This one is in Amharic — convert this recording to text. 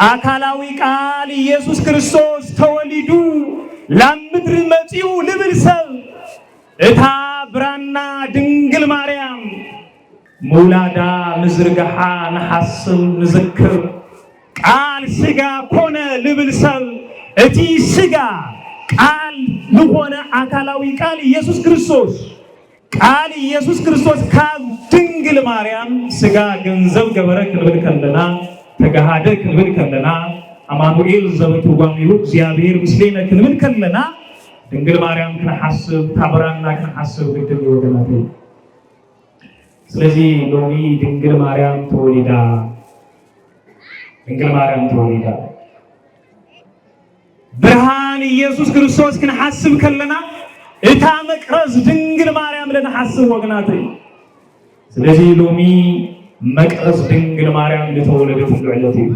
ኣካላዊ ቃል ኢየሱስ ክርስቶስ ተወሊዱ ላብ ምድሪ መፂኡ ልብል ሰብ እታ ብራና ድንግል ማርያም ምውላዳ ምዝርግሓ ንሓስብ ንዝክር። ቃል ስጋ ኮነ ልብል ሰብ እቲ ስጋ ቃል ዝኾነ ኣካላዊ ቃል ኢየሱስ ክርስቶስ፣ ቃል ኢየሱስ ክርስቶስ ካብ ድንግል ማርያም ስጋ ገንዘብ ገበረ ክንብል ከለና፣ ተገሃደ ክንብል ከለና፣ ኣማኑኤል ዘበትርጓሚሁ እግዚኣብሔር ምስሌነ ክንብል ከለና ድንግል ማርያም ክንሓስብ፣ ታብራና ክንሓስብ ግድን እዩ ወገናተይ። ስለዚ ሎሚ ድንግል ማርያም ተወሊዳ፣ ድንግል ማርያም ተወሊዳ። ብርሃን ኢየሱስ ክርስቶስ ክንሓስብ ከለና እታ መቅረዝ ድንግል ማርያም ለንሓስብ ወገናተይ። ስለዚ ሎሚ መቅረዝ ድንግል ማርያም ዝተወለደትሉ ዕለት እዩ።